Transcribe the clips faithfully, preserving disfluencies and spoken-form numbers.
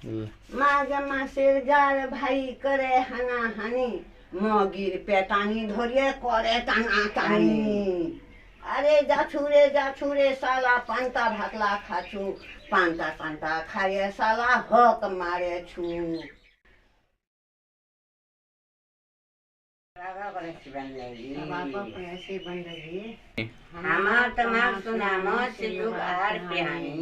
মাঝে মাসের যার ভাই করে হানাহানি, মগির পেটানি ধরিয়ে করে টানাটানি। আরে যাছু রে, যাছু রে শালা, পান্তা ভাতলা খাছু, পান্তা পান্তা খাইয়ে শালা হক মারেছু। বাবা করেছি বন্দেগি। বাবা করেছি বন্দেগি। আমার তোমার সুনাম সিলুক আর পিহানি।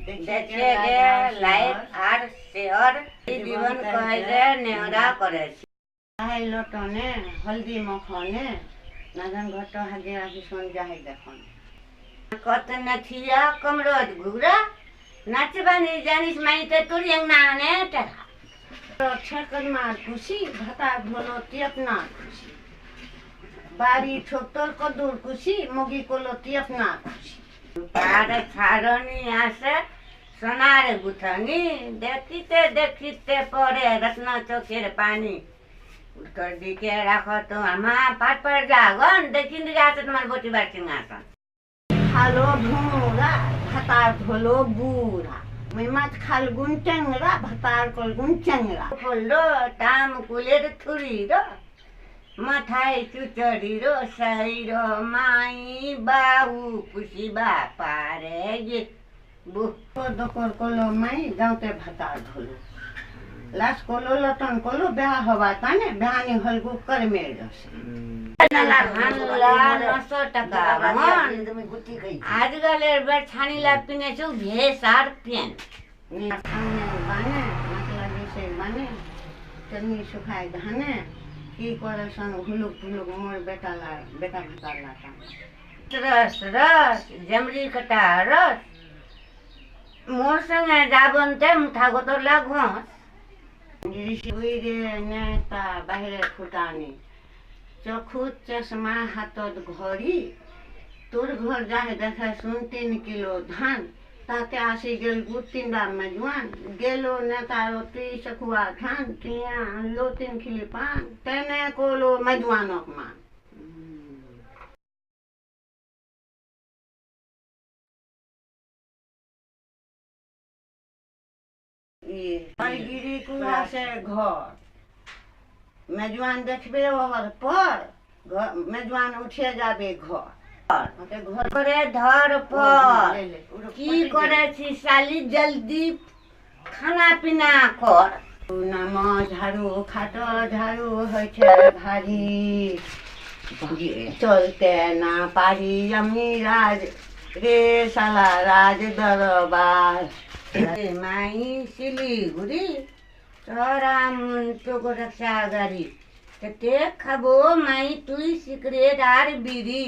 দেখে গে like আর share। জীবন কইলে নেওরা করেছি। হাই লটনে, হলদি মখনে, নাজান ঘট হাগে আহিসন যাহাই দেখনে। কত না থিয়া কমরত ঘুরা, নাচবানি জানিস মাইতে তোর ইয়াং নানে টেরা। ঠেকর মার খুশি, ভাতার ধলো তিয়াপ না খুশি। বাড়ি ছোটর কদুর খুশি, মগি কলো তিয়াপ না খুশি। পাড়ে ছাড়নি আসে, সোনার গুথনি, দেখিতে দেখিতে পড়ে রত্ন চোখের পানি। উত্তর দিকে রাখো তো আমার পাট পর জাগন, দক্ষিণ দিকে আছে তোমার বটিবার সিংহাসন। খালো ভুঁড়া, ভাতার ধলো বুড়া। মই মাছ খালগুন টেংরা, ভাতার কলগুন চেংরা। করলো তাম কুলের থুরি র, মাথায় চুচড়ি র, সাই র, মাই বাউ পুষিবা পারে গে। বুহ। দকর কলো মাই গাঁওতে ভাতার ধলো। লাস কলো লটন কলো বেহা হবা তানে, বেহানি হলগু কর্মে রসে। হানলা নশো টাকা মন। আজকালের বের ছানিলা পিনেছু ভেস আর পেন। নে সামনে বানে, মাতলা দিছে বানে, তেমনি শুকায় ধানে, কি করেসন হুলুক হুলুক মোর বেটালা, বেটা ভাতালা টানে। রস, রস, জমরি কটা রস। মোর সঙ্গে যাবন্তে মুঠা গতরলা ঘস। ঋষি উইরে নেতা বাহিরে ফুটানি। চক্ষুত চশমা হাতত ঘড়ি। তোর ঘর যাহে দেখে শুন তিন কিলো ধান। তাতে আসি গেল গু তিনটা মেজওয়ান। গেল নেতার তুই সখুয়া ধান। টিয়া আনলো তিন কিলি পান। তেনে কলো মেজওয়ান অপমান। ই, পাইগিরি কুলাসে ঘর। মেজওয়ান দেখবে ওহর পর, ঘর, মেজওয়ান উঠে যাবে ঘর। ওকে ঘর করে ধর পর। লে, লে, উড়ো কি পটে করেছি শালি, জলদি খানা পিনা কর। নাম ঝাড়ু খাট ঝাড়ু হয়েছে ভারী। চলতে না পারি আমি রাজ রে শালা রাজ দরবার। এ মাই শিলিগুড়ি, তোরা মন তো গোটা গাড়ি। তো তে খাবো মাই তুই সিগারেট আর বিড়ি।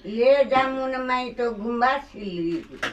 লে যামুন মাই তো ঘুমবা শিলিগুড়ি।